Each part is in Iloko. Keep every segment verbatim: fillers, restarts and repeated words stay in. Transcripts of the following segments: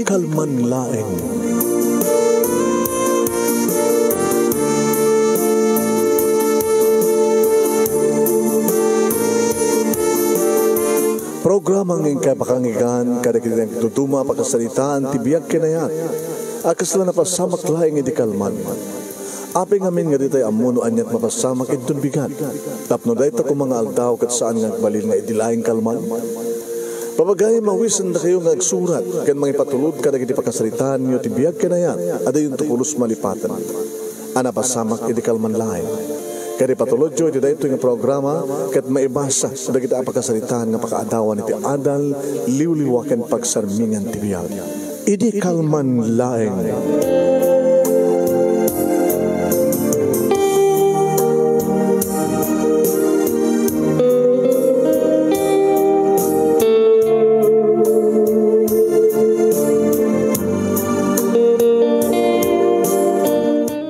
Kalman laeng. Programa nga inkay pakangigan kadagiti nagduduma a pakasaritaan ti biag ken ayat a kasla napasamak laeng idi kalman. Apay ngamin nga ditay ammo no aniat mapasamak inton bigat? Tapno dayta koma nga aldaw ket saan nga agbalin nga idi laeng kalman? Papagayam, awisendakayo nga agsurat ken mangipatulod kadagiti pakasaritaanyo ti biag ken ayat a diyonto pulos malipaten a napasamak idi kalman laeng. Ket ipatulodyo iti daytoy nga programa ket maibasa dagiti a pakasaritaan nga pakaadawan iti adal, liwliwa ken pagsarmingan ti biag. Idi kalman laeng.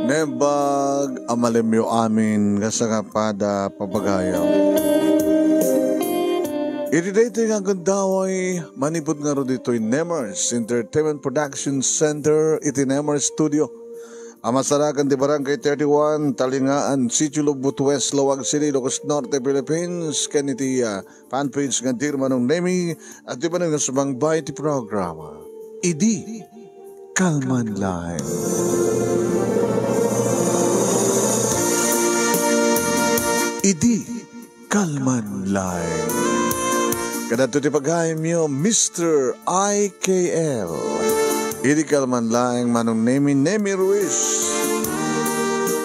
Naimbag a malemyo amin nga sangapada, papagayam. Iti daytoy nga gundaway, manipud ngarud ditoy Nemers Entertainment Production Center iti Nemers Studio a masarakan ti Barangay thirty-one, Talingaan, Sitio Lubot West, Laoag City, Ilocos Norte, Philippines, ken iti, ah, fan page nga Dear Manong Nemi, at di manen nga sumangbay ti programa. Idi kalman laeng. Idi kalman laeng. Kadagito ti pagayamyo, Mister I K L. Idi kalman laeng, Manong Nemi, Nemi Ruiz.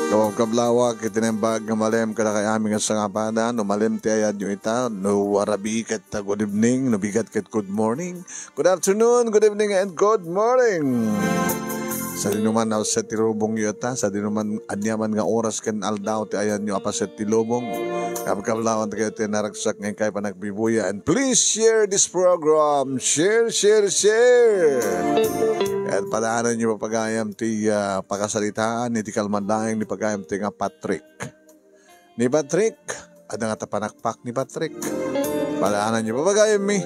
Kabkablawak iti naimbag nga malem kadakay amin nga sangapada, no malem ti ayatyo ita, no arabii ket ta good evening, no bigat ket good morning, good afternoon, good evening, and good morning. Sadinoman napaset ti lubongyo ita, sadinoman aniaman nga oras ken aldaw ti ayanyo a paset ti lubong, kabkablawak kayo ti naragsak nga inkay panagbibuya. And please share this program. Share, share, share. At padaananyo, papagayam, ti, ah, pakasaritaan iti kalman laeng ni pagayam ti nga Patrick. Ni Patrick, adda nga ta panakpak ni Patrick. Padaananyo, papagayammi.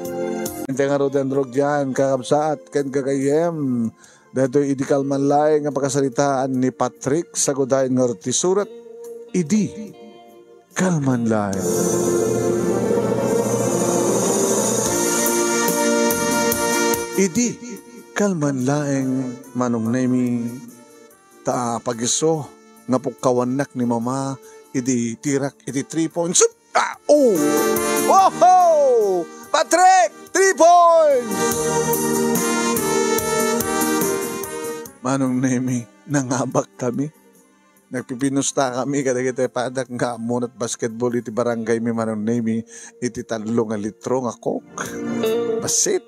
Iti ngaruden rugian, kakabsat, ken gagayyem. Daytoy idi kalman laeng nga pakasaritaan ni Patrick, sagudayen ngarud ti surat. Idi kalman laeng. Idi kalman laeng, Manong Nemi, ta pagiso nga pukkawannak ni Mama idi tirak iti three points. Ah, oh! Oho! Patrick! Three points! Manong Nemi, nangabak kami. Nagpipinusta kami kadagiti padak nga ammo met basketball iti barangay mi, Manong Nemi, iti tallo nga litro nga Coke. Bassit.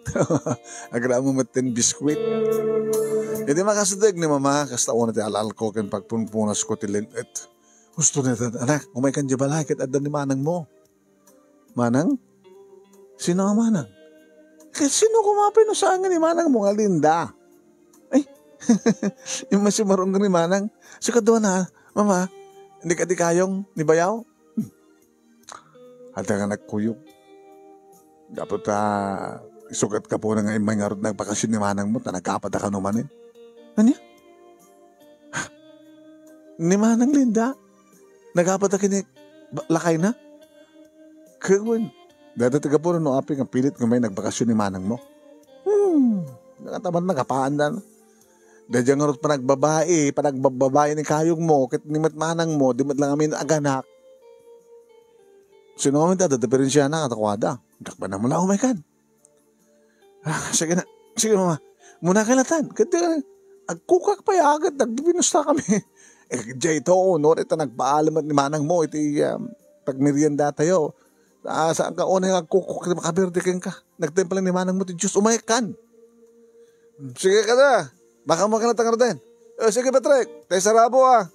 Agraman met ti biskwit. Idi makasdeg ni Mama, kasta unay ti al-alko ken pagpunpunasko ti lin-et. Husto na ita, anak, umaykan idiay balay ket adda ni manangmo. Manang? Sino a manang? Ket sino koma pay no saan nga ni manangmo nga Linda? Ay, yung masimarong ni manang. So, kadua na, Mama, hindi ka di kayong ni bayaw? Hmm. Adda nga nagkuyog. Dapat, ah, isukat ka po na nga imay ngarud nagbakasyon ni manangmo, ta nagkapat ka no manen. Ania? Ni Manang Linda? Nagapata ken ni ba-, lakayna? Kawen. Dada ti gapu no apay nga pilit nga may nagbakasyon ni manangmo. Hmm. Nakataman nagapaandan. Daydiay ngarud panagbabai, panagbababai ni kayogmo, ket ni met manangmo, di met lang amin aganak. Sino amin ta, diferensiana kadakuada? Dakbanan mo la, umaykan. Ah, sige na. Sige, Mama. Muna ka latan. Ket, ah, agkukak pay agad, nagpinusta kami. Eh, jay to, no, ita nagpaalam ni manang mo, iti, um, pagmerienda tayo. Ah, saan ka unay agkukak, makaberde ken ka. Nagtempel ni manang mo, ti Diyos, umaykan. Sige ka na. Baka mo ka na tangarden. Eh, sige, Patrick. Tayo sarabo, ah.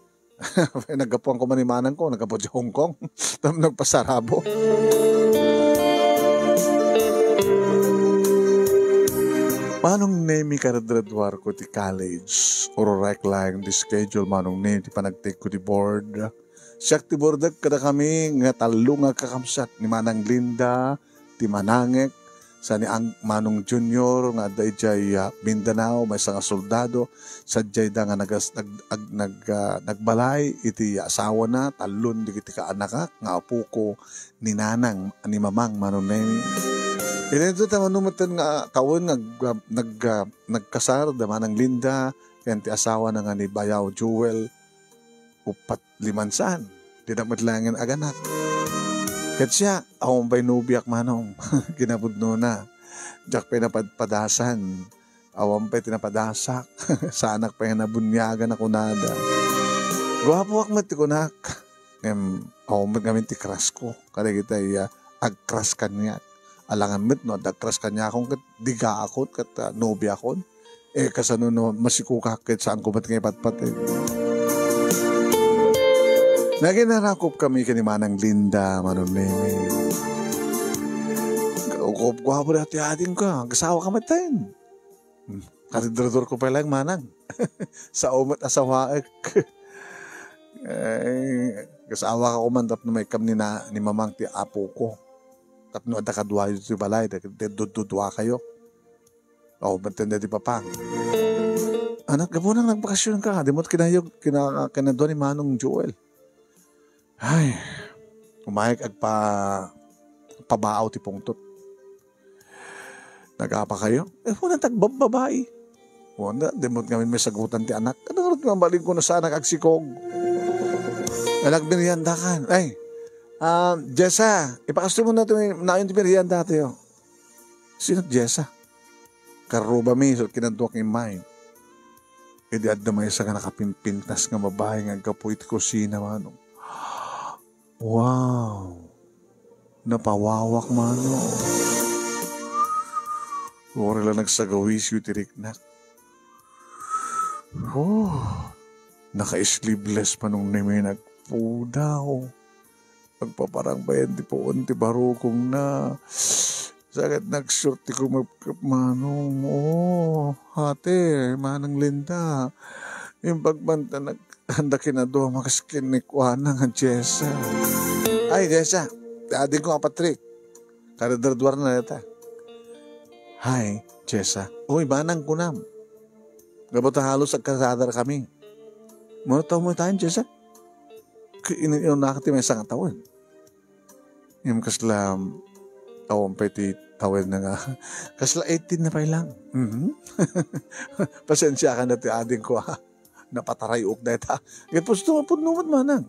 Naggapuan ko man ni manang ko, naggapu di Hong Kong. Tam nagpasarabo. Manong Nemi, karadradwar ko ti college. Ururek laeng ti schedule, Manong Nemi, ti panagtake ko ti board. Siak ti boardek kadakami nga tallo nga agkakamsat ni Manang Linda, ti manangek, sa ni Ang-, Manong Junior nga adda idiay, ah, Mindanao, maysa nga soldado, sadiayda nga nagas-, nag-, ag-, nag-, ah, nagbalay iti asawana, tallon dagiti kaanakak nga apoko ni Nanang, ni Mamang Manong Nemi. Iti daytoy ta mano metten nga tawen nga ag-, nag-, ah, nagkasar da Manang Linda ken ti asawana nga ni Bayaw Joel, uppat liman saan. Dina met laengen aganak. Ket siak, awan pay nobiak, Manong. Kinapudnona. Diak pay napadpadasan. Awan pay ti napadasak. Saanak pay nga nabuniagan a kunada. Guapoak met ti kunak. Ngem, awan met ngamin ti crush ko. Kadagiti, ah, ag-crush kaniak. Alangan met no adda crush kaniakon ket digaakon ket, ah, nobiakon. Eh, kasano no masikukak ket saanko met nga ipatpateg. Naginarakop kami ken ni Manang Linda, Manong Nemi. Guapguapo dayta ti adingko, ah. Agasawaka metten. Hmm. Karidrador ko pay laeng, Manang. Sao met asawaek. Eh, agasawaka koma tapno maikkam ni na-, ni Mamang ti apoko. Tapno adda kaduayo ti balay, dagiti dudduduakayo. O, metten daydi Papang. Anak, gapu nang nagbakasionka, di met kinayog, kina-, kinadua ni Manong Joel. Ay, umayek agpa-, pabaaw ti pungtot. Nagapakayo? Eh, kuna ti agbabbabai. Wala, di met ngamin masagutan ti anak. Ano nga mabalinko no saanak agsikog? Nagmeriendakan. Ay, ah, Jessa, ipakastoy mo na ito, nayon ti merienda tayo. Sino Jessa? Karrubami, so kinadduak nga immay. Idi adda maysa nga nakapimpintas nga babai nga aggapu iti kusina, Manong. Wow! Napawawak, Manong. Uray la nagsagawisyo ti riknak. Oh, naka-sleeveless, Manong Nemi, nagpudaw. Agpaparangbayan ti puon ti barukongna. Sakit, nagshort ti kumepkep, Manong. Oo, ate, Manang Linda. Imbag man ta nag-, anda kinadua, makas kinikuana nga Jessa. Ay, Jessa, ti adingko a Patrick. Karidrador na dayta. Hi, Jessa. Uy, Manang kunam. Gapu ta halos agkasadar kami. Mano taw mo tayo, Jessa? K-, in-, inunaka ti maysa nga tawen. Ngem kasla, awan pay ti tawen na nga. Kasla eighteen na pay lang. Mhm. Pasensiakan na ti adingko, ha. Napataray-ok dayta. Ket pusto, pudno met, Manang.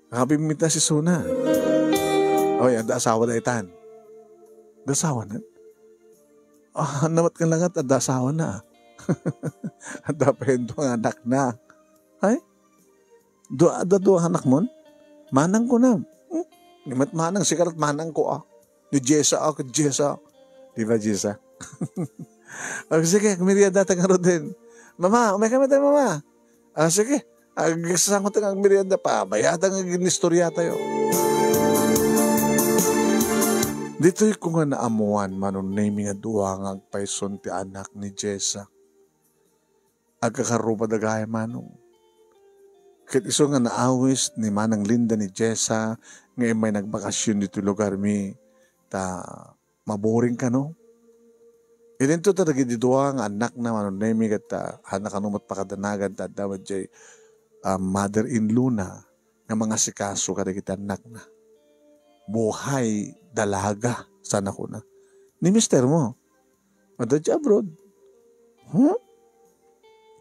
Nakabimmitas isuna. Oy, adda asawa daytan. Adda asawana? Ah, namat ka langat, adda asawana. Adda pay dua nga anakna. Ay? Dua, adda dua nga anakmon? Manang ko na. Hmm? Ni met manang, sika lat manang ko, ah. Ni Jessa, ah, ket Jessa. Di ba, Jessa? Ah, sige, agmerienda ta ngaruden. Mama, umay kami tayo, Mama. Ah, sige. Agsasangot nga agmerienda pa. Bayada nga ginistorya tayo. Ditoy ko nga naamuan, Manong Nemi, nga dua nga agpayson ti anak ni Jessa. Agkakarruba da gayam, Manong. Ket isu nga naawis ni Manang Linda ni Jessa nga immay nagbakasyon ditoy lugarmi, ta maboring kano. Idinto ta dagiti dua nga annakna, Manong Nemi, ket, ah, haanna kano met pakadanagan ta adda met jay, ah, mother-in-law-na nga mangasikaso kadagiti annakna. Buhay dalaga, sana kuna. Ni mister mo, adda diay abroad. Hmm?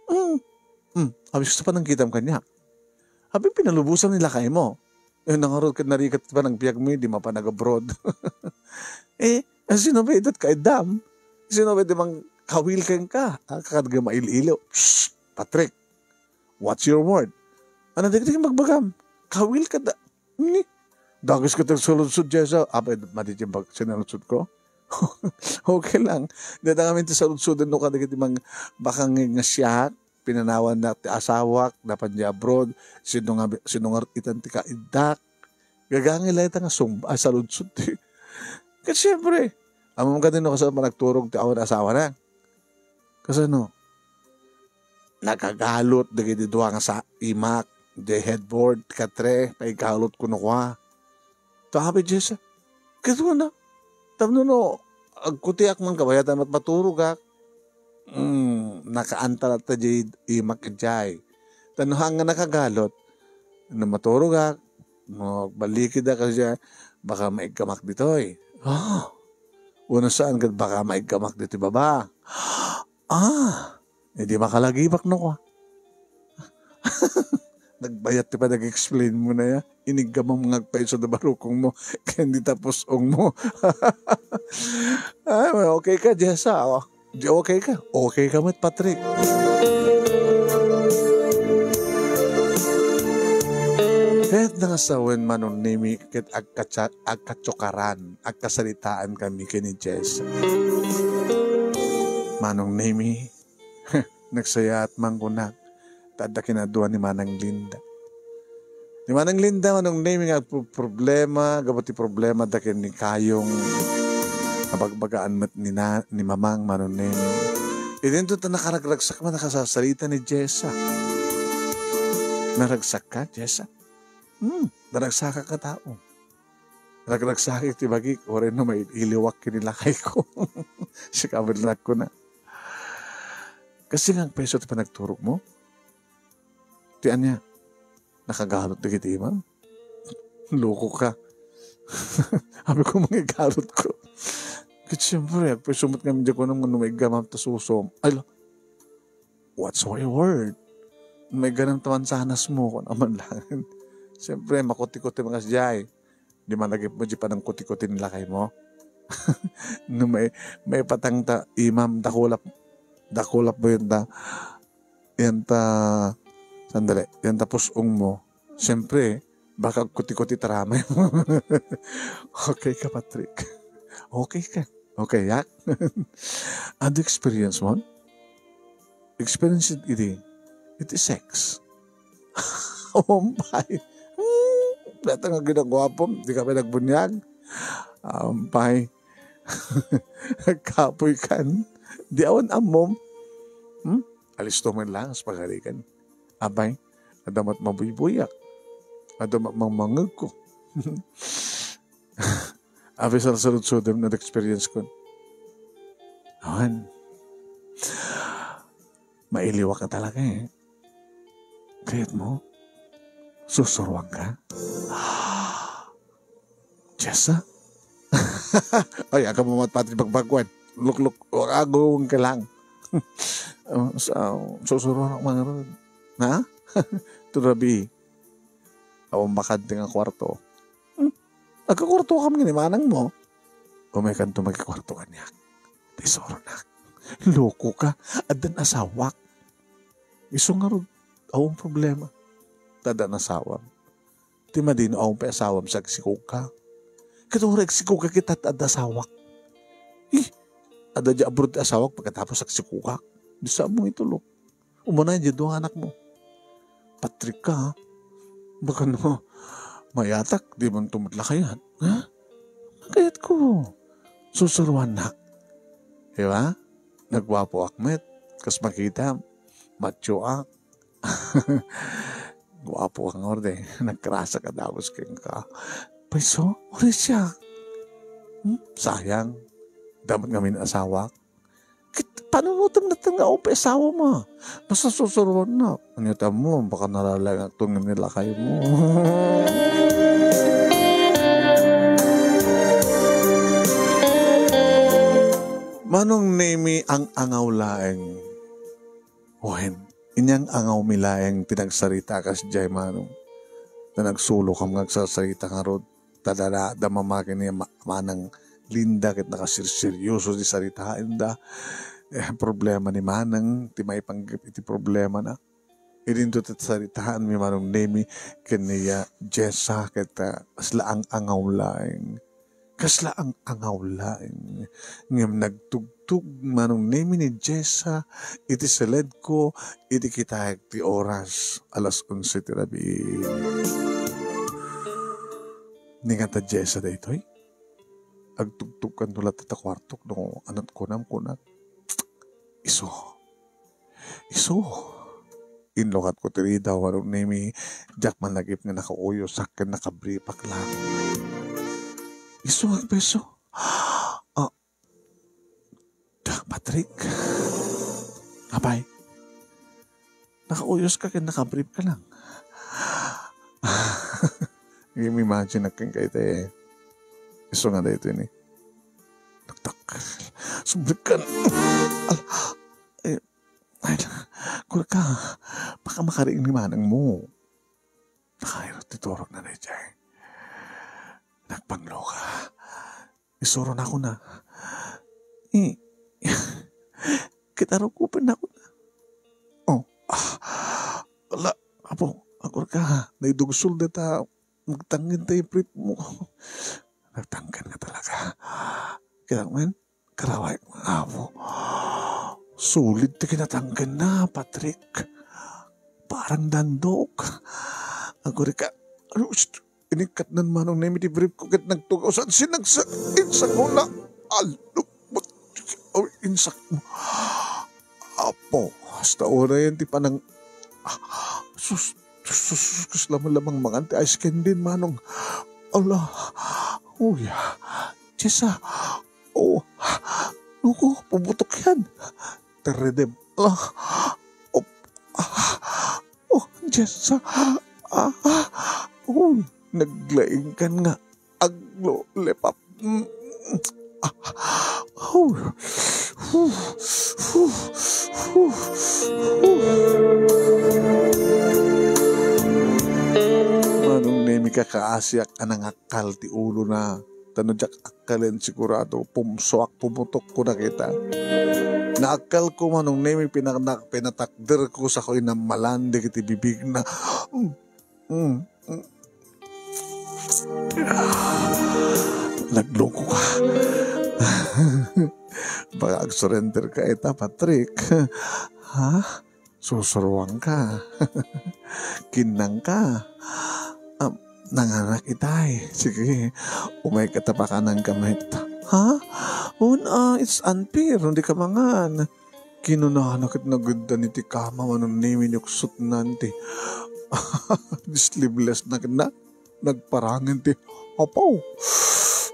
Hmm. Hmm. Awisko sa panangkitam kaniak. Abi, pinalubosan ni lakay mo. Eh, nangarod ket narigat ti panagbiag mi, di mapan nag-abroad. Eh, sino ba idat ka idam? Sino ba di mang kawil kenka? Ah, kakadga mail-ilo. Shh! Patrick, what's your word? Ano, dagiti bagbagam? Kawil ka da-, ni? Dagis ka tag saludsod, Jessa. Apa, madi ti bag-, sinaludsod ko? Okay lang. Dada kami ti saludsod, no, kadagiti mang bakang nga siak. Pinanawan na ti asawak, napan di abroad, sino nga, sino nga itan ti kaiddak. Gagangay la ita nga sumb-, ah, saludsod ti. Ket siyempre, ammom kadi no kasano panagturog ti awan asawa na. Kasano? Nakagalot dagiti dua nga sa imak, di headboard, katre, paigalot kuno kua. Tabi, Jessa. Ket wala. Tapno no, agkutiak man kabayatan met maturogak. Hmm, nakaanta latta diay imak idiay. Ta no haan nga nakagalot, no maturogak, no agballikidak, kasi baka maigkamak ditoy. Ah, uno saan ket baka maigkamak ditoy baba. Ah, hindi makalagibak no kwa. Nagbayat ti panag-explain mo na ya. Iniggamam nga agpaiso da barukong mo. Ken di tapos ong mo. Ay, okay ka, Jessa. Oh. Di okay ka. Okay ka met, Patrick. Ket nangasawen Manong Nemi ket agkatsa-, agkatsukaran, agkasaritaan kami ken ni Jessa. Manong Nemi, nagsayaat man kunak, ta adda kinadua ni Manang Linda. Ni Manang Linda, Manong Nemi nga agproblema, gapu ti problema da ken ni Kayong, abagbagaan met ni na-, ni Mamang, Manong Nemi. Idinto ta nakaragragsak man, nakasasarita ni Jessa. Naragsak ka, Jessa? Hmm, naragsakak a tao. Ragragsakek ti bagik, uray no mailiwak ken ni lakayko. Sika met la kuna. Kasi nga agpaiso ti panagturogmo? Ti ania? Nakagalot dagiti imam? Loko ka. Abi ko, mangigalot ko. Ket siyempre, agpaiso met ngamin diay kunam nga no maiggamam ta susom. Ay, la-, what's my word? Maigganam ta mansanas mo, kun aman lang. Siyempre, makuti-kuti man kasdiay. Di man lagi mo di panangkuti-kuti ni lakay mo. No may, maipatang ta, imam, dakulap, dakulap mo yun ta, yan ta, sandali, yan ta pus-ong mo. Siyempre, baka kuti-kuti taramay mo. Okay ka, Patrick? Okay ka? Okay, yak? Adu experience mo? Experience it, iti, iti sex. Umpay. Hmm, data nga ginagwapom, di ka pa nagbuniag. Umpay. Kapoy kan. Di awan ammom. Hmm? Alisto man lang sa pagarikan. Abay, adamat mabuybuyak. Adamat mangmangegko. Abi, sarsarudsodem na experience ko. Awan. Mailiwak ka talaga eh. Kayat mo? Susuruan ka? Jessa? Ay, aga mo matpati pagbaguan. Lukluk, agawang ka lang. Oh, sa, susuruan ako mga ron. Ha? Turabi. Awan bakante nga kwarto. Hmm? Agkakwarto kam nga ni manang mo. Umay kanto magkikwarto kaniak. Tesoro nak. Loko ka. Addan asawak. Isu nga rod, awan problema. Tada nasawam. Ti madino awan pay asawam sa agsikog ka. Ket uray agsikog ka ket adda asawak. Eh, adda di abroad ti asawak pagkatapos agsikog ka. Di sa mo itulo. Umanay di dua anak mo. Patrick ka, ha? Baka no, mayatak, di man tumadla kayat. Ha? Kayat ko. Susuruan nak. Di ba? Nagwapo ak met. Kas makita, macho ak. Guwapo ka nga orde. Nagkarasa ka dagus ken ka. Paiso, uri siya. Hmm? Sayang. Dapat ngamin asawa. Kit, panunutem natin nga upa asawa mo. Basta susuruan na. Ano ta mo, baka nalalang akton nga nilakay mo. Manong Nemi ang angaw laeng. Wen, inyang angawmi laeng ti nagsarita kasdiay, Manong. Ta nagsulokam nga agsasarita ngarud, ta dada, da mamaki ni Ma-, Manang Linda ket nakasirseryoso ti saritaenda. Eh, problema ni Manang, ti maipanggep iti problemana. Idinto ti saritaanmi, Manong Nemi, ken ni, ah, Jessa, ket, ah, kasla ang angaw laeng. Kasla ang angaw laeng. Ngem nagtugtog Manong Nemi ni Jessa iti seledko iti kitaek ti oras, alas onse ti rabii. Ni ngata Jessa daytoy? Agtugtog kanto latta ta kuartok no anat kunam kunak. Isu. Isu. Inlukatko ti ridaw, Manong Nemi, diak man lagip nga nakauyosak ken nakabripak lang. Isu, agbeso. Patrick. Apay, nakauyos ka ken nakabrief ka lang. Im-imagine ak kenka ita, eh. Isu nga daytoy ni. Tuktok. Sumrek kan. Al-, eh, ay, kurka. Baka makariing ni manang mo. Nakairot ti turogna daydiay. Nagbanglo ka. Isuronakon a. I-, ket arukopenakon a. Oh, ah, ala, apo, agurka, naidugsol dayta, nagtangken ti brief mo. Nagtangken nga talaga. Kaya man, karaway, apo. Solid ti kinatangkenna, Patrick. Parang dandok. Agurka, ano, Inikkatnan manong Nemi ti brief ko ket nagtugaw sa sinagsa-, insakona. Allo, oh, insak mo. Apo, hasta unayen ti panang, ah, sus, sus, sus, sus, kasla man lamang mangan ti ice candy, manong. Ala, uya, Jessa, oh, nuko, puputok yan. Teredem. Ah, op, ah, oh, Jessa. Ah, ah, oh, naglaingkan nga aglo, lepap. Mm, ah, oh, hu, hu, hu, hu. Manong Nemi, kakaasiak a nangakal ti ulona. Ta no diak akkalen, sigurado, pumsoak, pumutok ko na kita. Naakkalko, Manong Nemi, pinak-, pinatakderko, sako inammalan dagiti bibigna. Mm, mm, mm. Naglungko ka. Baka agsurrender ka ita, Patrick. Ha? Susuruanka. Kinnangka. Am, nanganak itay. Sige, umayka ta pakananka met. Ha? Un, ah, it's unfair. Hindi ka mangan. Kinunana ket nagiddan iti kama, Manong Nemi, niuksotnan ti sleeveless na ket na. Nagparangen ti apaw.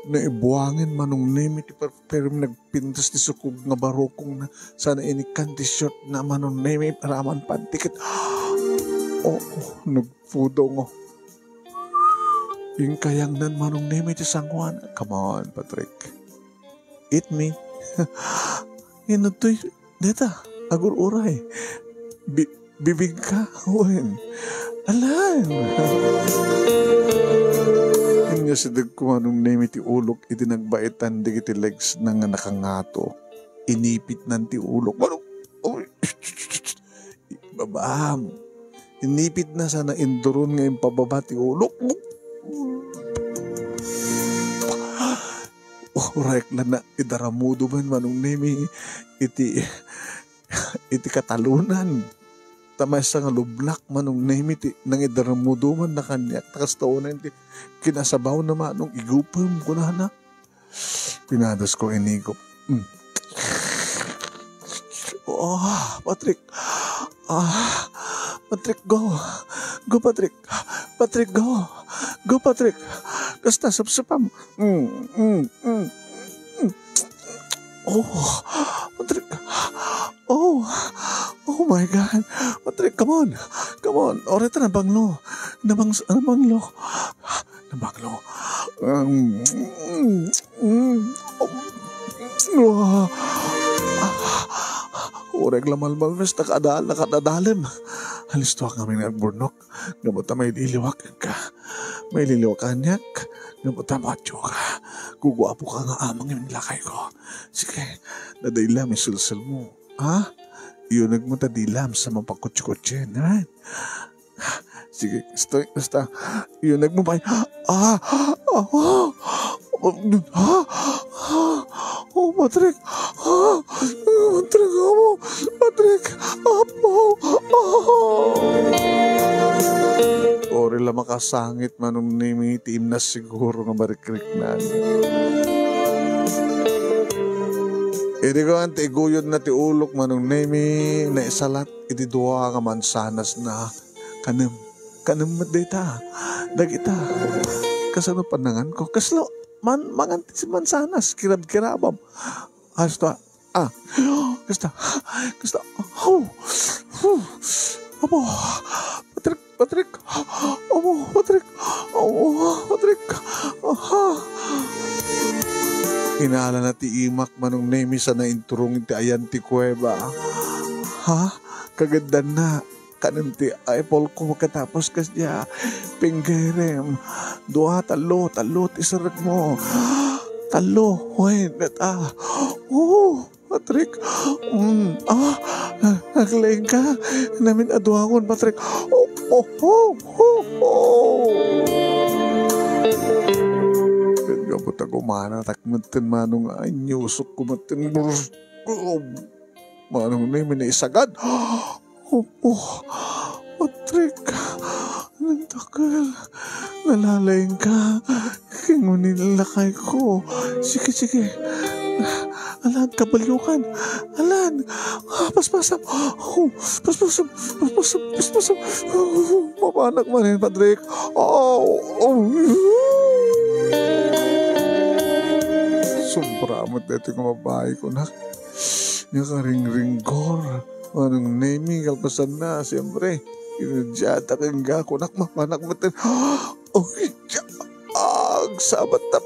Naibuangen Manong Nemi ti perpermi, nagpintas ti sukog nga barukongna, sana inikkan ti short na Manong Nemi, raman pantikit. Oh, nagpudong. Inkayangnan Manong Nemi ti sangoan. Come on, Patrick. Eat me. Inutoy Deta, agur-uray. Bi-, bibigka? Wen. Alan. Ania sidegko Manong Nemi ti ulok iti nagbaitan dagiti legs na nga nakangato. Inipitnan ti ulok. Manong, uy, babam. Inipitna sana induron nga impababa ti ulok. Uray la na idaramudo man Manong Nemi iti, iti katalonan. Ta maysa nga lublak Manong Nemi ti nangidaramudo man na kaniak. Ta kasta unay ti kinasabawna Manong, igupem, kunana. Pinadasko inigup. Mm. Oh, Patrick. Ah, Patrick, go. Go, Patrick. Patrick, go. Go, Patrick. Kasta, sapsapam. Mm, mm, mm, mm. Oh, Patrick. Oh, oh my God. Patrick, come on. Come on. Orita na banglo. Nabang-, nabanglo. Nabanglo. Mm, mm, mm. Ah. Uray la malmalmes, nakadal-, nakadadalem. Alistoak ngamin nga agburnok. Ngem ta maililiwak ka. Maililiwak kaniak. Ngem ta maadyo ka. Guguapo ka nga amang yung lakay ko. Sige, nadayla may sulsul mo. Ha? Iyuneg mo ta dila sa mapagkutsi-kutsi, ha? Sige, stay, basta. Iyuneg mo pa. Ah! Ah! Ah! Ah! Oh, Patrick! Ah! Patrick, amo! Patrick! Apo! Ah! Ori la makasangit Manong Nemi ti imnas siguro nga marikriknan. Idi kuan ti iguyod na ti ulok Manong Nemi, naisalat iti dua nga mansanas na. Kanem, kanem met dayta. Dagita. Kasano panangan ko? Kaslo, man, mangan ti mansanas, kirab-kirabam. Hasta, Ah, kasta, kasta. Oh, oh, apo, Patrick, Patrick. Apo, Patrick. Apo, Patrick. Aha. Inalana ti imak, Manong Nemi, sa nainturong iti ayan ti kuweba. Ha? Kagiddanna. Kanem ti eyeball ko, makatapos kasdiay, pinggerem. Dua, tallo, tallo ti serrekmo. Tallo, wen, data. Oh, Patrick. Mm, ah, naglaing ka. Namin aduangon, Patrick. Oh, oh, oh, oh, oh. Ket gapu ta gumanatak metten, Manong, ay, inyusok ko metten. Manong Nemi, naisagad. Opo, Patrick, nagdakkel. Nalalaing ka. Kingunil lakay ko. Sige, sige. Alan, kabalyokan. Alan, ah, paspasam. Oh, paspasam, paspasam, paspasam. Oh, mapanak manen, Patrick. Oh, oh. Sobra met daytoy nga babae, kunak. Nakaringringgor. Manong Nemi, kalpasanna, siyempre, kinadyatak, ingga, kunak, mapanak metten. Oh, agsabat na,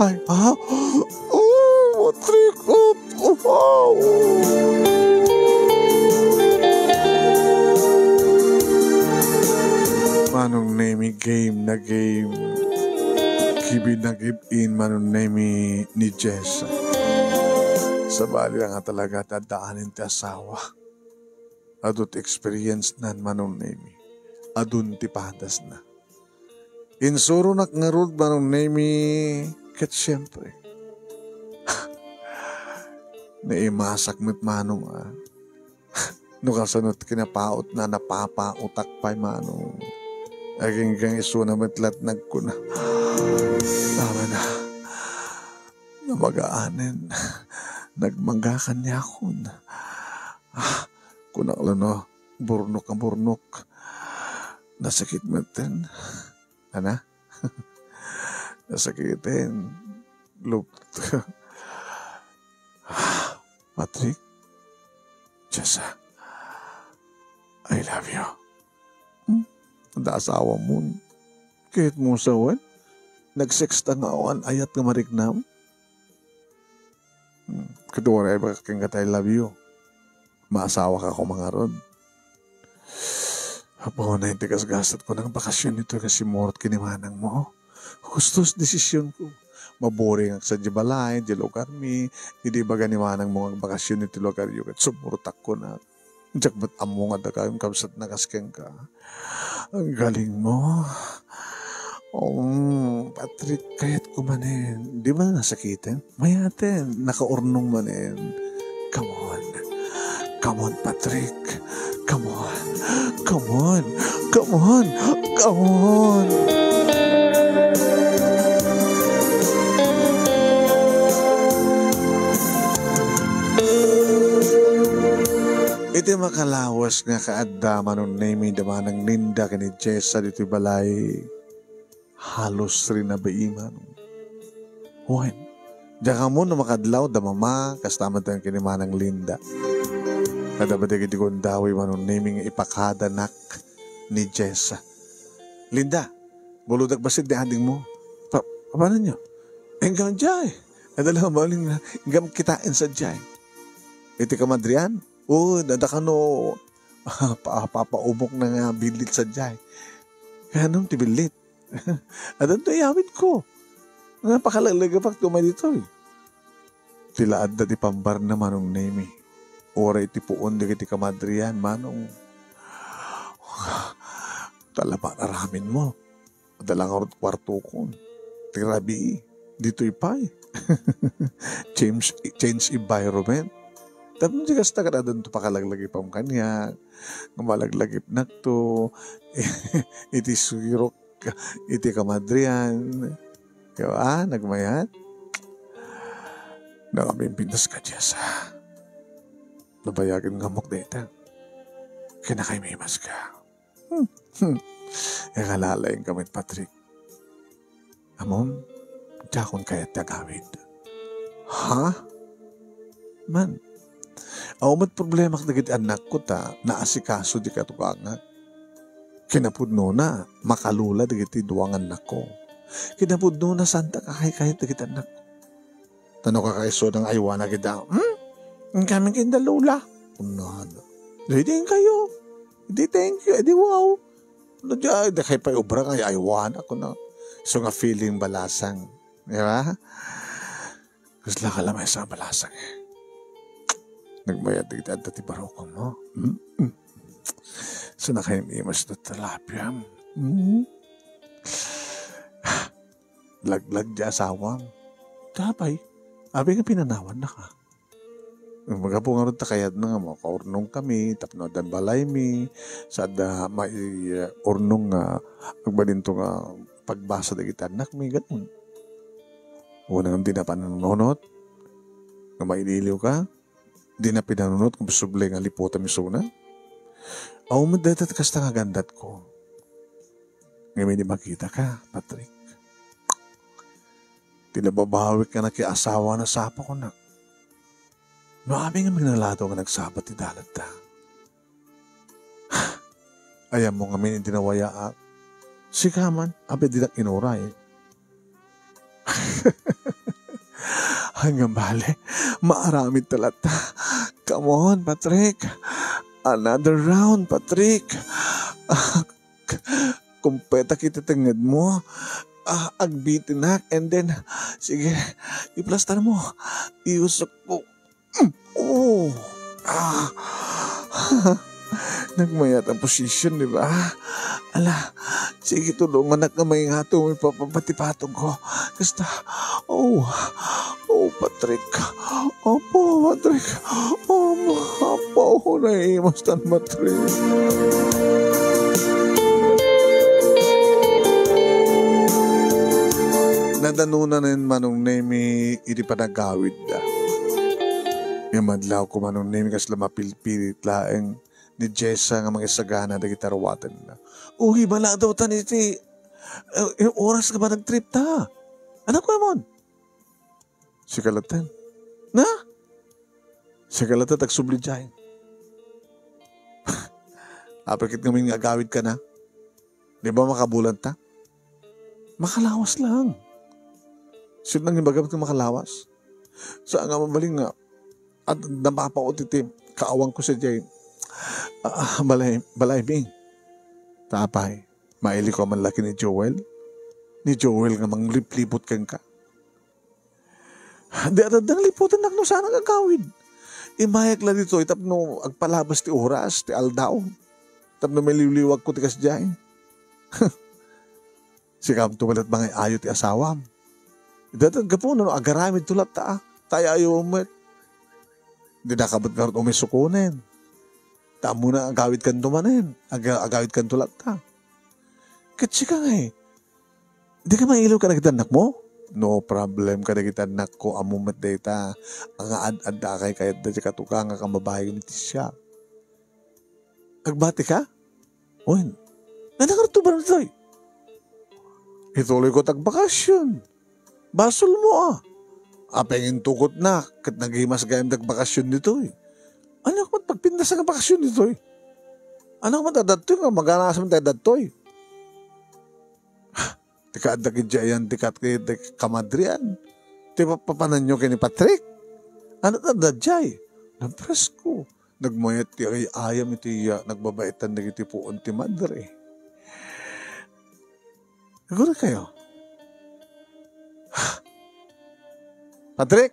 ay, ha? Oh, Patrick, oh, oh, oh. Manong Nemi, game na game. Give in na give in, Manong Nemi, ni Jess. Sabali la nga talaga ti addaanen ti asawa. Adu ti experience nan, Manong Nemi. Adun ti padasna. Insuronak ngarud, Manong Nemi, ket siempre, naimasak met, Manong, a. No kasano ti kinapautna, napapaotak pay, Manong. Aginggang isuna met la ti nagkuna, "Tama na. Namagaanen. Nagmangga kaniakon." Ah, kunak la no, burnok a burnok. Nasakit metten. Ana? Nasakiten. Lup-, Patrick, Jessa, I love you. Hmm? Adda asawamon. Kayatmo sa wen? Nag-sexta nga awan ayat nga mariknam? Hmm. Ket uray ibaga kenka ti I love you, maasawaka koma ngarud. Apo, nay ti gasgasat ko nga bakasyon ditoy nga simmurot ken ni manangmo. Husto ti desisionko. Maboringak sadiay balay, diay lugarmi, idi ibaga ni manangmo nga agbakasyon iti lugaryo ket summurotak kunak. Diak met ammo nga adda gayam kabsatna kas kenka. Ang galing mo. Um, Patrick, kayatko manen. Di ba nasakiten? Mayaten, nakaurnong manen. Come on. Come on, Patrick. Come on. Come on. Come on. Come on. Iti makalawas nga kaadda, Manong Nemi, da Manang Linda ken ni Jessa ditoy balay, halos rinabii, Manong. Wen, diak ammo no makadlaw da Mama, kasta met ken ni Manang Linda. Adda met dagiti gundaway, Manong Nemi, nga ipakadanak ni Jessa. "Linda, buludak bassit ni adingmo." Pa-, papananyo? Enggam jay. Adda la mabalin nga, enggam kitaen sadiay. Iti kamadrian? O, adda kano, pa-, papaubok na nga billit sadiay. Kaya anam ti billit? Addanto iyawidko. Nga pakalaglagipak to may ditoy. Ti la adda ti pambarna, Manong Nemi. Uray iti puon dagiti kamadrian, Manong. Talaga, aramidmo. Adda la ngarud kuartokon. Ti rabii, ditoy pay. Change, change environment. Tapno di kasta, kada addanto pakalaglagipam kaniak, nga malaglagipnakto, iti sirok, iti kamadrian. Kaya, ah, nagmayat? Nakamimpintas ka, Jessa. Nabayagen nga ammok dayta. Kinakay may mas ka. Hmm. Hmm. Ikalalaing ka met, Patrick. Ammom, diakon kayat ti agawid. Ha? Man, Awan met problema dagiti annakko ta naasikaso ti katugangak. Kinapudnona, makalula dagiti dua nga annakko. Kinapudnona, santa kakaykayat dagiti annakko. Ta no kakaisuna nga aywanak ida, "Hmm? Inkami ken da Lola," kunana. Di, di kayo. Di, thank you. Di, wow. No, di, ay, di kayo pa'y obra nga aywanak, kuna. So nga feeling balasang. Di ba? Kasla ka lamay sa balasang, eh. Nagbayad dagiti adda ti barukam, no? Mm-mm. So, nakaimas na tilapia. Mm. Laglag di asawam. Tapay, abi nga pinanawan na ka. Magapu nga rod ta kayatna nga makaurnong kami, tapno addan balaymi, sa adda mai, uh, urnong nga agbalin to nga pagbasa dagiti annakmi, ganun. Wala nga di na pananunot, nga mailiwliw ka, di na pinanunot, nga posible nga liputan isuna. Awan met dayta ti kasta nga gandatko. Ngamin, di makita ka, Patrick. Ti nababawik nga nakiasawa na sapa ko na. No, amin nga magnalado nga nagsabat ti daladta. Ayam mo ngamin iti nawayaak. Sika man, abi dinak inuray. Ay nga bale, maaramid ta latta. Come on, Patrick. Another round, Patrick. Kumpetak iti tengngedmo. Ah, agbitinak, and then, sige, iplastar mo. Iusok ko. Mm, oh. Ah. Nagmayat ang position, di ba? Ala, sige, tulungan ak nga maingato mo ipapapatipatong ko. Kasta, oh, oh, Patrick. Opo, Patrick. Opo, opo, ako naiimas tan, Patrick. Nadanunan ni Manong Nemi iti panagawidda. Nga madlaw ko, Manong Nemi, kasla mapilpilit laeng ni Jessa nga mangisagana dagiti aruatenna. Uy, bala daw tan iti, eh, eh, oras nga ba nagtrip ta? Anak ko, Amon? Sika latta. Na? Sika latta, tagsubli diay. Apay ket ngamin nga agawid ka na? Di ba makabulan ta? Makalawas lang. Sino nang imbagam nga makalawas? Sa nga mabalin nga, at napapao ti, ti kaawang ko sa jay, ah, balay, balay mi. Tapay, maili ko man laki ni Joel. Ni Joel nga mangliplipot kenka. Di adda nang liputan nak no saan nga agawid. Imayak la ditoy tapno agpalabas ti oras, ti aldaw. Tapno maliwliwag ko ti kasdiay. Sikam to met mangay-ayo ti asawam. Datan gapu no agaramid to latta, ah. Tayo ayo met. Di nakabot nga rot umisukunen. Tamo na agawid kanto manen. Aga-, agawid kanto latta. Ket sika ngay, di ka mailiw kadagiti annakmo? No problem kadagiti annakko, ammo met dayta, nga ad-adda kay kayat da ti katugangak a babayi iti siak. Agbati ka? Wen, nangartuban ditoy. Ituloy ko tagbakasyon. Basol mo, ah. Apay nga intukotna, ket nagimas gayam dagbakasyon ditoy. Ano ko man pagpintas nga bakasyon ditoy? Ano ko man dadtoy nga maganasam tayo dadtoy? Ti kaadda ket diay ayan ti kat-, ti kamadrian. Ti papapananyo ken ni Patrick? Ano ta dadjay? Napresko. Nagmayat ti ay-ayam iti, ah, nagbabaetan dagiti puon ti madre. Siguro kayo. Patrick!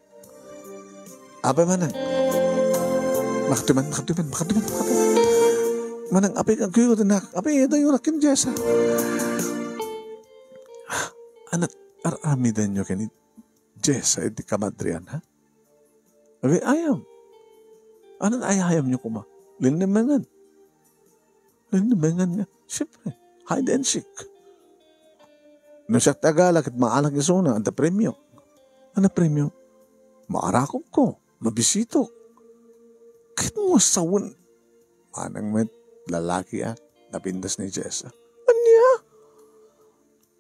Apay manang. Makatuman, makatuman, makatuman, makatuman. Manang, apay, agkuyo, anak. Apay, ito yung rakin, Jessa. Anak, ar-, aramidan nyo kani Jessa, iti kamadrian, ha? Agay, ayam. Ano na ayayam nyo kuma? Linlimengan. Linlimengan nga. Siyempre, hide and seek. No siak ti agala, ket maanak isuna, adda premio. Ano premio? Maarakop ko, mabisitok. Ket mo sawen. Manang met, lalaki, ah, napintas ni Jessa. Ania?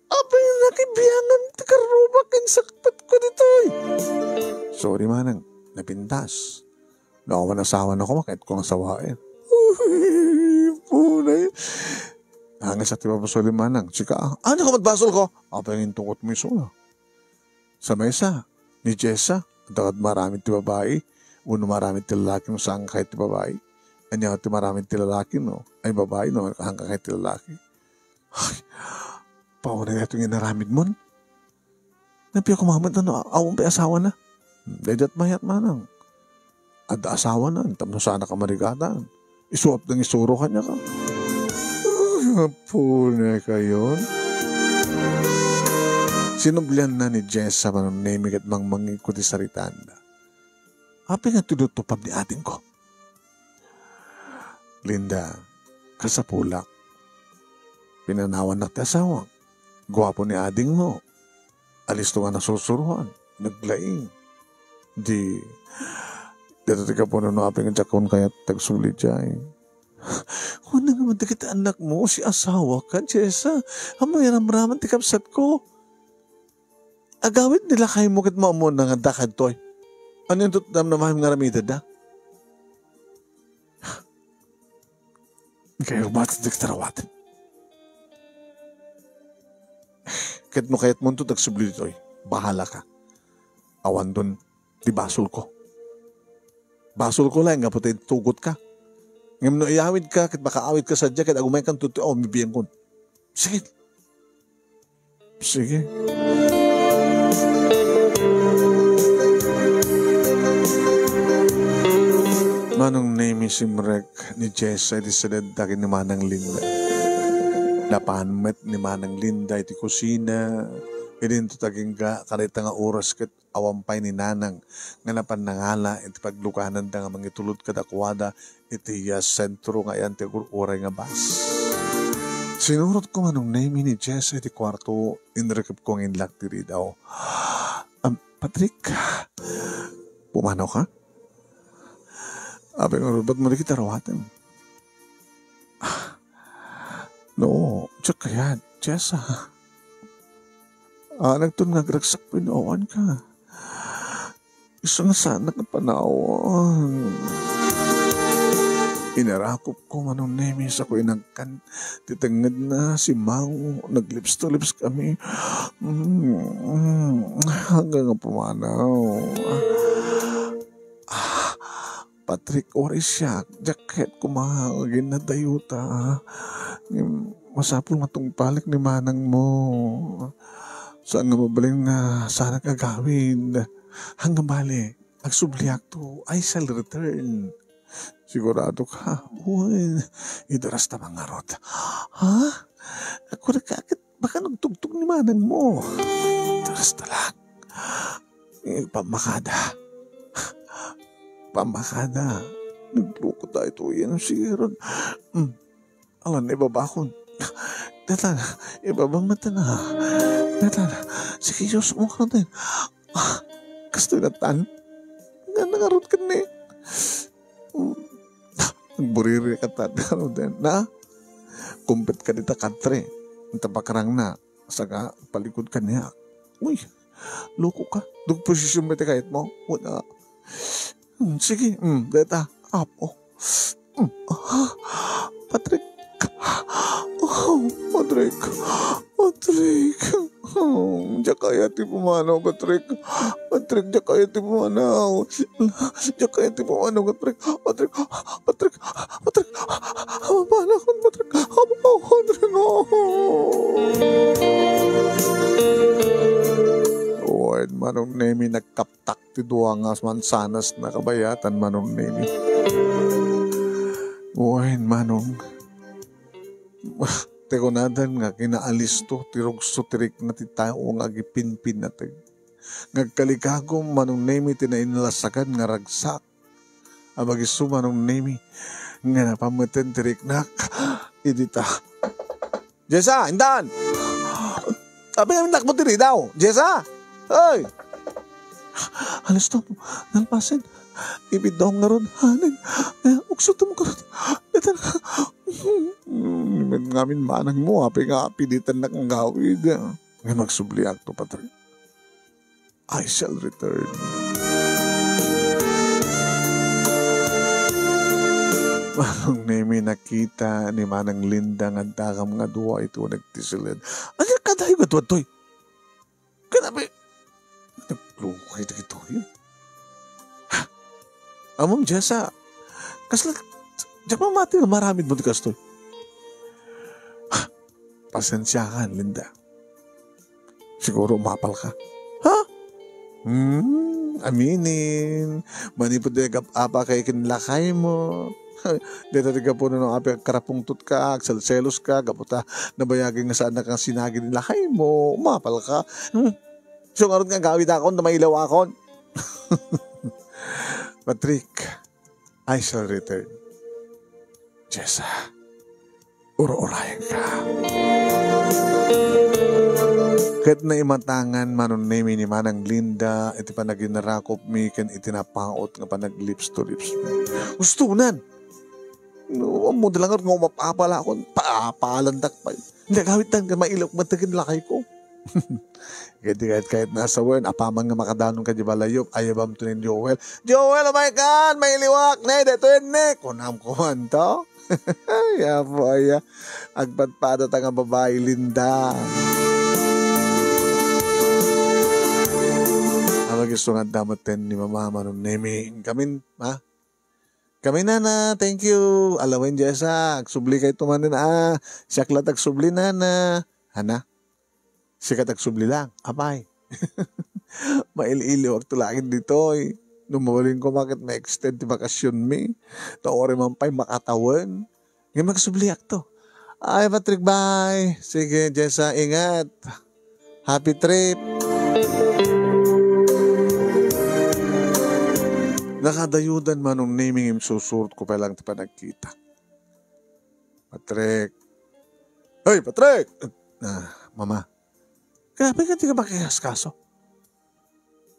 Apay, nakibiangan ti karrubak, insakpat ko ditoy. Sorry, manang, napintas. No awan asawana koma, kayatko nga sawaen. Punay. Hanggang sa ti babasol ni Manang, sika, "Ania koma ti basolko?" Apay nga intugot mo isuna. Sa maysa, ni Jessa, adda kad maramid ti babai, wenno maramid ti lalaki no saan ka kayat ti babai. Ania ti maramid ti lalaki no, ay babai no, saan ka kayat ti lalaki. Ay, paunay nga ito nga inaramid mon. Napia kumamat no, awan pay asawana. Daydiat mayat manang. Adda asawana, tapno saan ka marigatan. Isuap dang isuro kanya ka. Apo na kayon. Sinublian na ni Jessa Manong Nemi ket mangmangikko ti saritanda. Apay nga tudot to pabni ating ko? Linda, kasapulak. Pinanawannak ti asawak. Guapo ni adingmo. Alisto nga nasursuroan, naglaing. Di, dito ti kapuno no apay nga diakon kayat tagsubli diay. Kuna nga man dagiti annakmo, si asawa ka, Jessa. Ammom nga ramraman ti kabsatko. Agawid ni lakaymo ket maammoan nga adda kadtoy. Ania ti namnamaem nga aramidenda? Kay rumaten dagiti rawaten. Ket no kayatmonto tagsubli ditoy, bahala ka. Awanton ti basolko. Basolko laeng gapu ta intugot ka. Ngem no iyawid ka ket makaawid ka sadiay ket agumaykan to ti aw, bibiangkon. Sige. Sige. Manong Nemi, simrek ni Jessa iti sidadda ken ni Manang Linda. Napan met ni Manang Linda iti kusina. Idinto ti agingga kadayta nga oras ket awan pay ni Nanang nga napan nangala iti paglugananda nga mangitulod kadakuada iti, ah, sentro nga ayan ti agur-uray nga bus. Sinurotko Manong Nemi ni Jessa iti kuarto, inrikepko nga inlak ti ridaw. Am, Patrick, pumanaw ka? Apay nga rubat mo dagiti rawatem? No, diak kayat, Jessa. Anakton nga agragsak pay no awan ka. Isu nga saanak nga panawan. Inarakopko Manong Nemi, sako inagkan ti tengngedna, simmango, naglips to lips kami. Mm, mm, hanggang nga pumanaw. Ah, Patrick, uray siak, diak kayat koma nga aginnadayuta. Ngem masapul nga tungpalek ni manangmo. Saan nga mabalin nga saanak agawid. Hanggang bale, agsubliakto, I shall return. Sigurado ka? Uy, idaras ta mangarot. Ha? Ako na ka, ket baka nagtugtog ni manangmo. Idaras ta lang. Eh, pammakada. Pammakada. Nagloko tayo to yan, sige ron. Hmm. Alan, ibabakon. Datan, ibabang mata na. Datan, sige, Diyos, umakro din. Ah, kastoy na tan. Nga nangarot ka ni. Hmm. Nagburiri ka tan. Ano din, na? Kumpet ka dita kadre. Ang tapakarang na. Saka, palikod ka niya. Uy, loko ka. Dug posisyon ba ti kayat mo? Wala. Hmm, sige, hmm, deta. Apo. Hmm, ah, Patrick. Oh, Patrick. Patrick. Hmm, diak kayat ti pumanaw, Patrick. Patrick, diak kayat ti pumanaw. Diak kayat ti pumanaw, Patrick. Patrick. Patrick. Patrick. Patrick. Patrick. Wen, Manong Nemi, nagkaptak ti dua nga mansanas na kabayatan, Manong Nemi. Wen, Manong. Ti kunadan nga kinaalisto ti rugso ti rikna ti tao nga agipinpinateg. Nga agkalikagum, Manong Nemi, ti nainlasagan nga ragsak. Abagiso, Manong Nemi, nga napammeten ti riknak. Idita. Jessa, indan! Apay nga innak mo ti ridaw? Jessa! Oy! Alistom, nalpasen. Ibiddaw ngarud, hanen. Eh, ugsutom ngarud. Datan. Ngamin manang mo, apay nga apilitan na kang gawid. Nga magsubliak to, Patrick. I shall return. Manong Nemi, nakita ni Manang Linda nga addakam nga dua iti uneg ti siled. Ania kadayo nga dua toy? Kanabi, naglukay dagitoy. Ha? Amom, Jessa, kasla, diak mamati nga maramid mo ti kastoy. Ha? Pasensiakan, Linda. Siguro umapal ka. Ha? Hmm, aminen. Manipud di agap-apa kay ken lakay mo. Deta ti gapu no apay agkarapungtot ka, agselselos ka, gapu ta nabayag nga saan na kang sinagi ni lakay mo, umapal ka. Hmm. So, ngarud nga agawidakon, ta mailawakon. Patrick, I shall return. Jessa, uro-urayan ka. Ket naimatangan Manong Nemi ni Manang Linda iti panaginrakopmi ken iti napaut nga panaglips to lips mi. Ustonan! No, ammo da lang nga umapapalakon, paapalandak pay. Hindi, agawidtan ken mailawak met ken lakay ko. Ket di kayat-kayat nga asawen, apaman nga makadanon ka di balayyo, ayabam to ni Joel. "Joel, umay kan! Mailiwak ne, detoy ne!" Kunam kuman to. Ay, apo, aya. Agpadpada ta nga babai, Linda. Abagisto nga damot ten ni Mama Manong Nemi. Kamin, ha? Kami, Nana, thank you. Alawen, Jessa, agsubli kay tumanen, ah. Siak la tagsubli, Nana. Hana? Sika tagsubli lang. Apay. Mail-iliwak to langit ditoy. No mabalin ko, maket ma-extend ti bakasyon mi. Ta uray man pay makatawen. Nga magsubliak to. Ay, Patrick, bye. Sige, Jessa, ingat. Happy trip. Nakadayudan Manong Nemi ngem susurot ko pay lang ti panagkita. Patrick. Hey, Patrick! Ah, Mama. Grabe ka, di ka makiaskaso.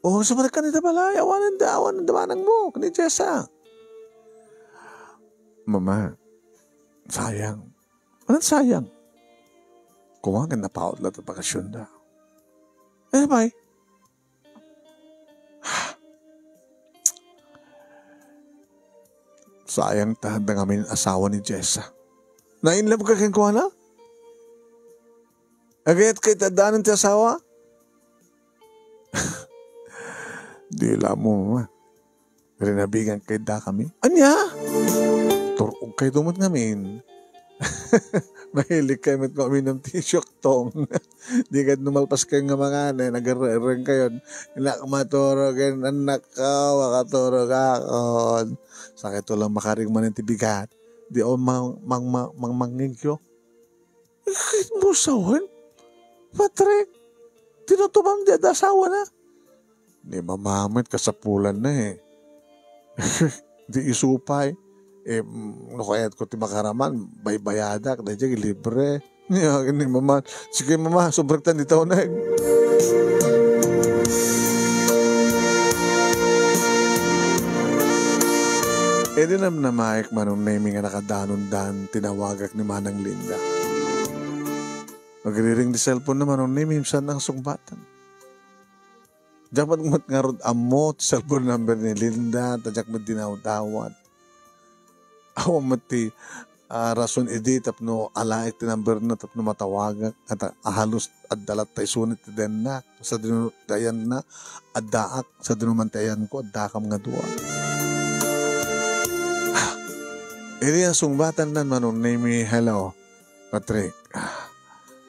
O, sumalik ka nita balay. Awanan da, awanan da manang mo. Kani Jessa. Mama, sayang. Anong sayang? Kumagan na paot latta bakasyon da. Eh, bay. Sayang ta, da ngamin asawa ni Jessa. Na-in love ka kenkuana? Agayat ka iti addaan ti asawa? Di la mo, ma. Rinabigan kay da kami. Anya? Turog kay dumot ngamin. Mahilig kay met ko uminom ti siuktong. Di kad numalpas kayo nga mangani, nagarreng kayo. Inak maturog, anak ko, makaturog ako. Sakit lang makaring man ti bigat. Di o mang, mang, mang, mang, mangingyo. Musawen? Patrick, tinutubam di adda asawana? Ni Mama met kasapulan na eh. Di isupay. Eh, mm, no kayat ko ti makaraman, baybayadak, dayjay libre. Ni akin ni Mama, sige Mama, subrektan di taon eh. Idi namnamaek Manong Nemi nga nakadanondan, tinawagak ni Manang Linda. Nagriring di cellphone na Manong Nemi, saan ang sungbatan? Diak met ngarud ammo ti cellphone number ni Linda, ta diak met dinawdawat. Awan met ti, ah, rason idi tapno alaek ti number na tapno matawagak, at, ah, halos adda latta isunit ti dennak, sadino ti ayanna, addaak, sadino man ti ayanko, addakam nga dua. Idi nasungbatannan Manong Nemi, "Hello, Patrick.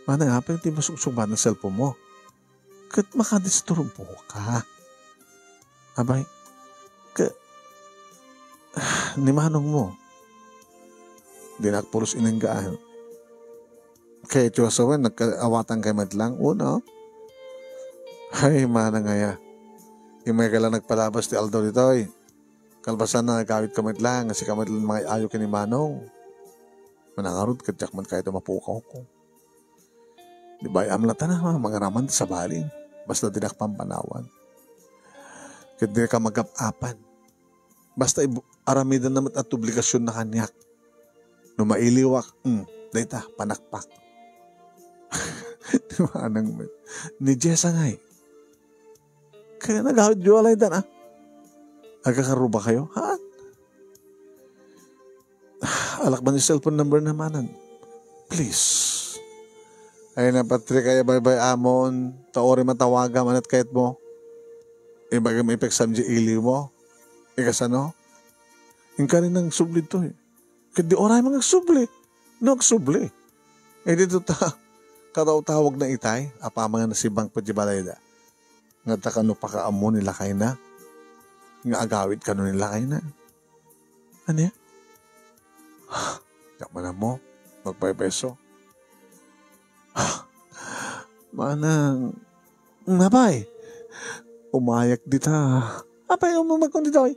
Manang, apay ti masungsungbatan cellphone mo?" Ket makadisturbo ka. Abay, ke-, ni manong mo, dinak pulos inenggaan. Kay iti asawen, nagkaawatan kay met lang, uno. Ay, manang aya. Imay ka lang nagpalabas ti aldaw ditoy. Kalpasan na, nagawid ka met lang, sika met lang mangay-ayo ken ni manong. Manangarud, ket diak man kayto mapukaw ko. Di ba, amlatan na, mangaraman ti sabali. Basta dinak pampanawan. Ket di ka magap-apan. Basta ibu-, aramiden na met at obligasyon na kaniak. No mailiwak, hmm, dayta, panakpak. Di ba, anang met? Ni Jessa ngay. Kaya nagawid yo alay dan, ah. Agkakaruba kayo, ha? Lakban ti cellphone number na manang. Please. Ay na, Patrick, ay baybay-amon. Ta uray matawagam, anat kayat mo? Ibagam ipeksam di iliw mo. Ikasano? Inkari nang subli to eh. Ket di uray man agsubli. No agsubli. Eh, dito ta, kataw-tawag na itay, apaman nga nasibang pa di balayda. Nga ta kano pakaammo ni lakayna. Nga agawid kano ni lakayna. Ania? Diak man ammo. Magpaypayso. Manang, napay. Umayak dita. Apay, umamagkon ditoy.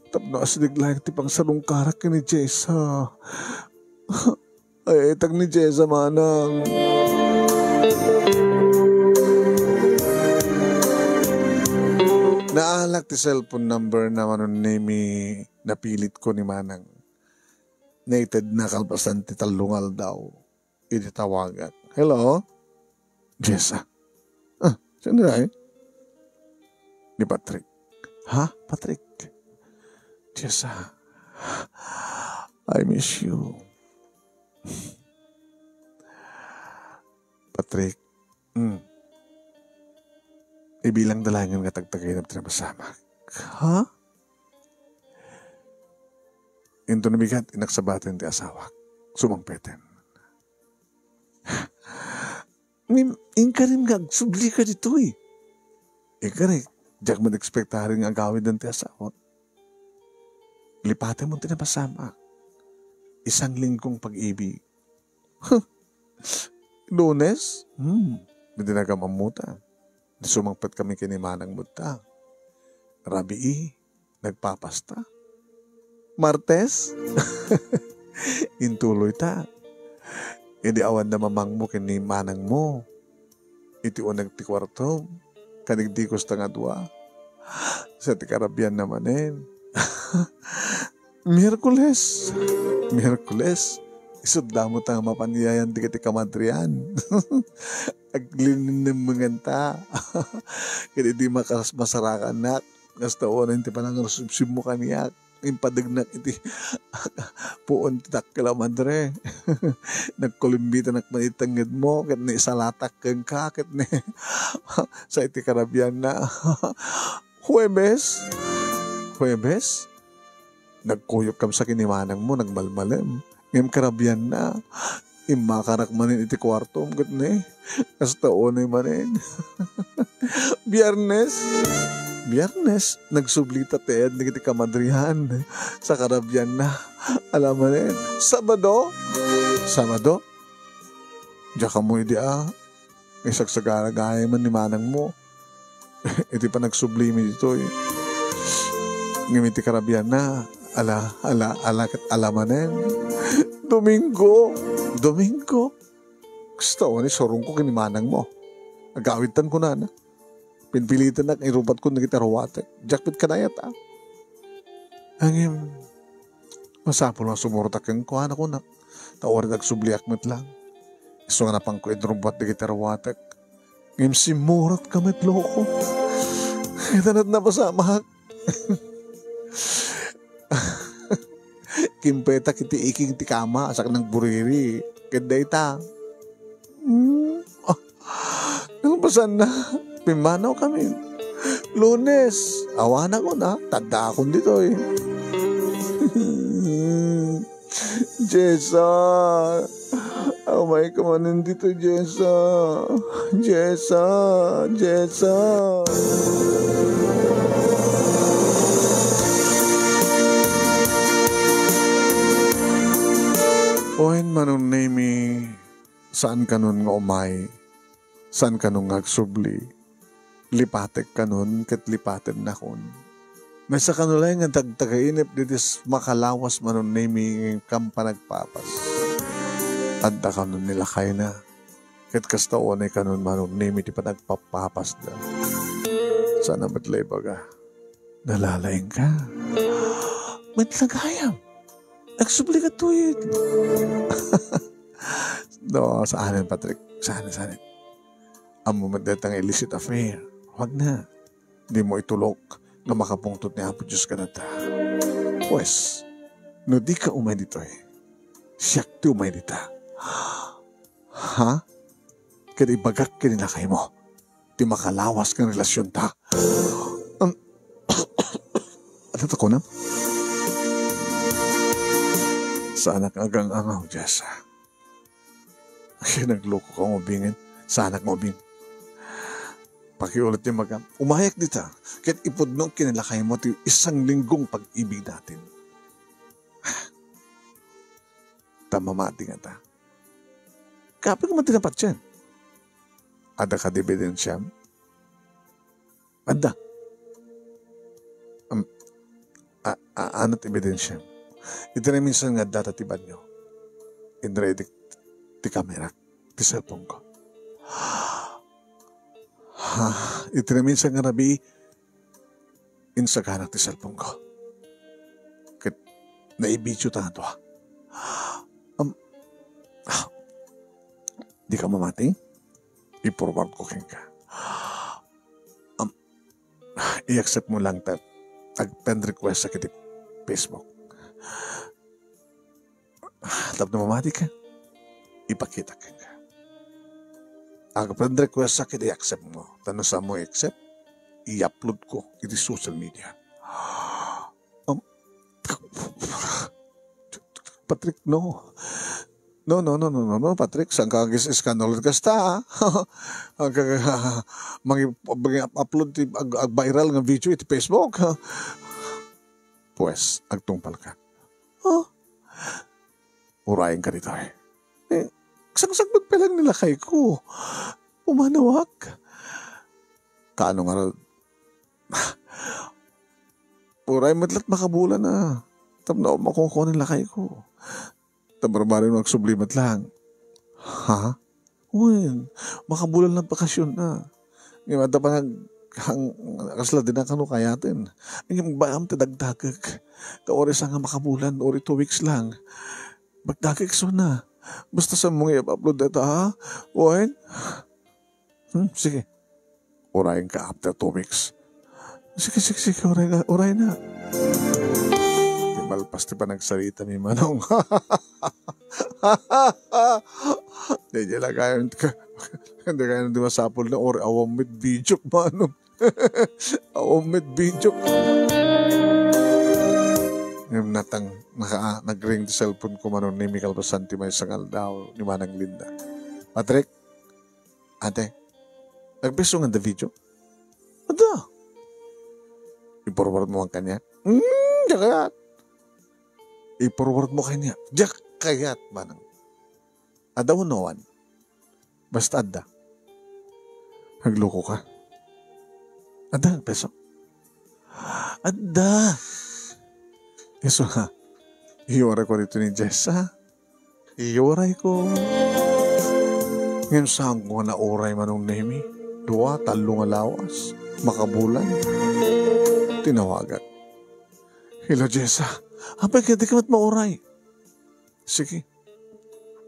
Tapno asideg laeng ti pangsarungkarak ken ni Jessa. Ay, itag ni Jessa, manang. Naalak ti cellphone number na manunemi napilit ko ni manang. Naited na kalpasan ti tallo nga aldaw. Idi tawagak. Hello? Jessa. Ah, sino ay? Ni Patrick. Ha? Patrick? Jessa. I miss you. Patrick. Mm. Ibilang da laengen nga tagtagainep ti napasamak. Ha? Inton nabigat, inaksabaten ti asawak. Sumangpeten. Ngem, inkarim nga agsubli ka ditoy. Inkarik, diak man ekspektarin nga agawiden ti asawak. Lipatem ti napasamak. Isang linggong pag-ibig. Huh. Lunes? Hmm. Hindi na ka mamuta. Sumangpet kami kini manang mutta. Rabii, nagpapasta. Martes? Intuloy ta. Idi awan na mamangmo ken ni manangmo. Iti uneg ti kuarto. Kadigdigos ta nga dua. Sa ti karabian na manen. Miyerkules. Miyerkules. Isut' damo ta nga mapan iyayan dagiti kamadrian. Aglininemmenganta. Ket idi makas-, masarakannak, kasta unay ti panangrusubsubmo kaniak. Impadegnak iti puon ti dakkel a madre. Nagkulimbitanak man iti tengngedmo, ket naisalatak kenka, ket ni-, sa iti karabianna. Huwebes? Huwebes? Nagkuyog kam sa kinimanangmo, nagmalmalem. Ngem karabianna, immakarak manen iti kuartom, ket ni, kasta unay manen. Biyernes? Biyernes, nagsubli ta ti ayan dagiti kamadrian. Sa karabianna, ala manen. Sabado? Sabado? Diak ammo idi a, isagsagana gayam ni manangmo. Iti panagsublimi ditoy. Ngem iti karabianna, ala, ala, ala, ket ala manen. Domingo! Domingo! Kasta unay surongko ken ni manangmo. Agawidtan kunana. Pinpilitennak, irupatko dagiti aruatek. Diak met kadayat, a. Ngem, masapul nga sumurot kenkuana, kunak. Ta uray agsubliak met lang. Isu nga napanko inrubbat dagiti aruatek. Ngem simmurotka met, loko. Ita met napasamak. Kimpetak iti iking ti kama, sak nagburiri. Ket dayta. Hmm. Ah, nalpasanna, pimmanaw kami. Lunes, awanak una, taddaakon ditoy. Jessa, amay ka manen ditoy, Jessa. Jessa, Jessa. Wen, Manong Nemi, saan kanon nga umay, saan kanon nga agsubli. Lipatek kanon ket lipatennakon. Maysa kano laeng nga tagtagainep ditoy makalawas, Manong Nemi, nga inkan panagpapas. Adda kanon ni lakayna. Ket kasta unay kanon, Manong Nemi, ti panagpapapasda. Saan a met la ibaga. Nalalaingka. Met la gayam. Agsubli ka tuwid. No, saanen, Patrick. Saanen, saanen. Ammo met dayta nga illicit affair. Huwag na. Dimo itulok nga makapungtot ni Apo Dios kadata. Pues, No dika umay ditoy, siak ti umay dita. Ha? Ket ibagak ken ni lakaymo ti makalawas nga relasionta. Um, ano ta kunam? Saanak nga agang-angaw, Jessa. Ay, nagloko ka, ubingen. Saanak nga ubing. Pakiulit ti magam. Umayak dita. Ket ipudno ken ni lakaymo ti isang linggong pag-ibig natin. Ta mamati ngata. Kape ko man ti napatyan. Adda ka ebidensiam? Adda. Am, a, a, ano ti ebidensiam? Iti naminsan nga adda ta ti banyo. Inray ti, ti kamera, ti cellphone ko. Ha, iti naminsan nga rabii, insaganak ti cellphone ko. Ket naibidio ta nga dua. Am, ah, di ka mamati? I-forward ko kenka. Am, i-accept mo lang ta ag-friend request sak iti Facebook. Tapno mamati ka, ipakitak kenka. Ag-friend request sak iti accept mo. Ta no saan mo i-accept, i-upload ko iti social media. Um, Patrick, no. No, no, no, no, no, no, Patrick, saan ka agis-, iskandalo kasta, ha? Ang ka-, mangi-, mangi-upload ti ag-, ag-viral nga video iti Facebook, ha? Pues, agtungpal ka. Huh? Urayen ka ditoy. Eh, sangsangpet pay lang ni lakay ko. Pumanawak. Kaano nga ra-, uray met la't makabulan a. Tapno makukuha ni lakay ko. Ta barbareng agsubli met lang. Ha? Wen, makabulan lang bakasyon na. Ngem adda pa nag-, hang-, kasla di na kano kayaten. Ngem bayam ti dagdagek. Ta uray sa nga makabulan, uray two weeks lang. Magdagek so na. Basta saan mo nga i-upload data, ha? Wen? Hmm, sige. Urayen ka after two weeks. Sige, sige, sige. Uray na, uray na. Di malpas ti panagsarita mi, Manong. Di, di lang kayo, di kayo di masapul na or awam met video, Manong. Awam met video. Ngem natang, naka-, nag-ring ti cellphone ko, Manong Nemi, kalpasan ti maysa nga aldaw ni Manang Linda. Patrick, Ate, nagpiso nga da video? Ada. I-forward mo ang kanya? Hmm, diak kayat. I-forward mo kanya. Diak kayat, manang. Ada wenno awan? Basta adda. Nagloko ka. Adda, peso. Adda. Isu ha. Iyuray ko dito ni Jess, ha? Iyuray ko. Ngem saan ko nga nauray, Manong Nemi. Dua, tallo nga lawas. Makabulan. Tinawagak. Hello, Jessa. Apay, kadi ka met mauray. Sige.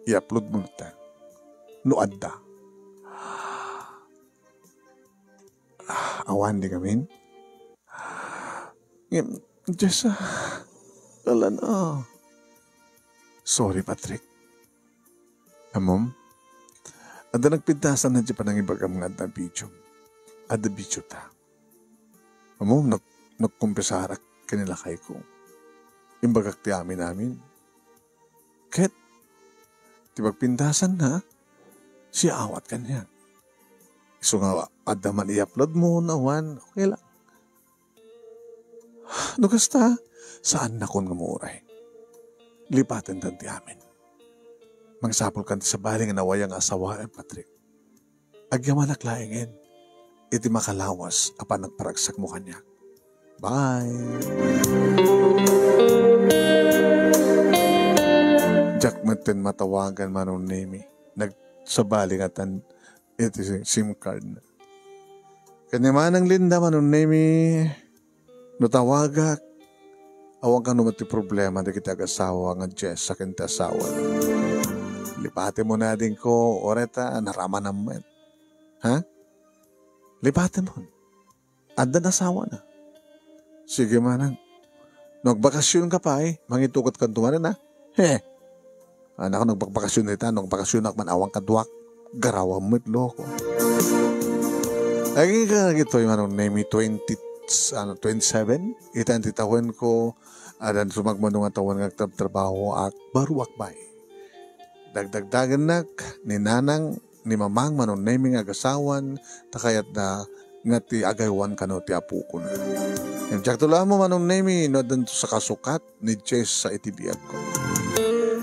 I-upload mo ta. No adda. Ah, awan di gamin? Ngem, Jessa, kalan a. Sorry, Patrick. Ammom, adda nagpintasan na di panangibagam nga adda video. Adda video ta. Ammom, nag-, nagkumpisarak ken ni lakay ko. Imbagak ti amin-amin. Ket, ti pagpintasan na, siya awat kaniak. Isu nga adda man i-upload mo, no awan, okay lang. No kasta, saan nakon nga mauray. Lipaten ti amin. Mangsapul kan ti sabali nga nawayan nga asawaem, Patrick. Agyamanak laengen iti makalawas a panagparagsak mo kaniak. Bye. Diak metten matawagan, Manong Nemi. Nagsabali ngatan iti sim card na. Ken ni Manang Linda, Manong Nemi, no tawagak, awan kano met ti problema dagiti agasawa nga Jessa ken ti asawana. Lipatemo nadingko, uray ta naramanam met. Ha? Lipatemo. Adda asawana. Sige, manang. No agbakasyon ka pay, mangitugot ka tumanen, a. He. Anak, no agbakasyon dita, no agbakasyon ak man awan kaduak. Garawam met loko. Agingga dagitoy Manong Nemi twenty, ano, twenty-seven. Ita ti tawen ko, adan sumagmano nga tawen nga agtrabtrabaho ak, baro ak pay. Dagdagdagennak ni nanang ni mamang Manong Nemi nga agasawan, ta kayatda nga ti agaywan kano ti apokona. Ngem diak tuloy ammo Manong Nemi no addanto sa kasukat ni Jessa iti biagko.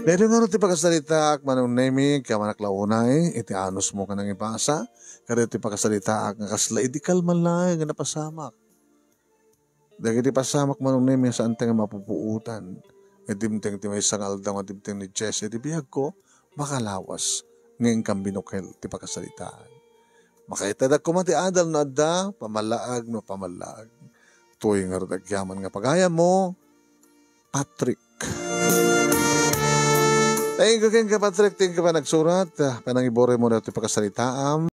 Daytoy ngarud ti pakasaritaak Manong Nemi, kayamanak la unay iti anusmo nga nangibasa, kadagiti pakasaritaak nga kasla idi kalma laeng nga napasamak. Dagiti pasamak Manong Nemi, saanta nga mapupuotan. Nga dimteng ti maysa nga aldaw nga dimteng ni Jess iti biagko, makalawas nga inkan binukel ti pakasaritaan. Makaitadak koma ti adal no adda, pamalaag no pamalaag. Toy ngarud agyaman nga pagayammo, Patrick. Thank you, King Patrick. Thank you, panagsurat. Ah, panangiburay mo na ti pakasaritaam.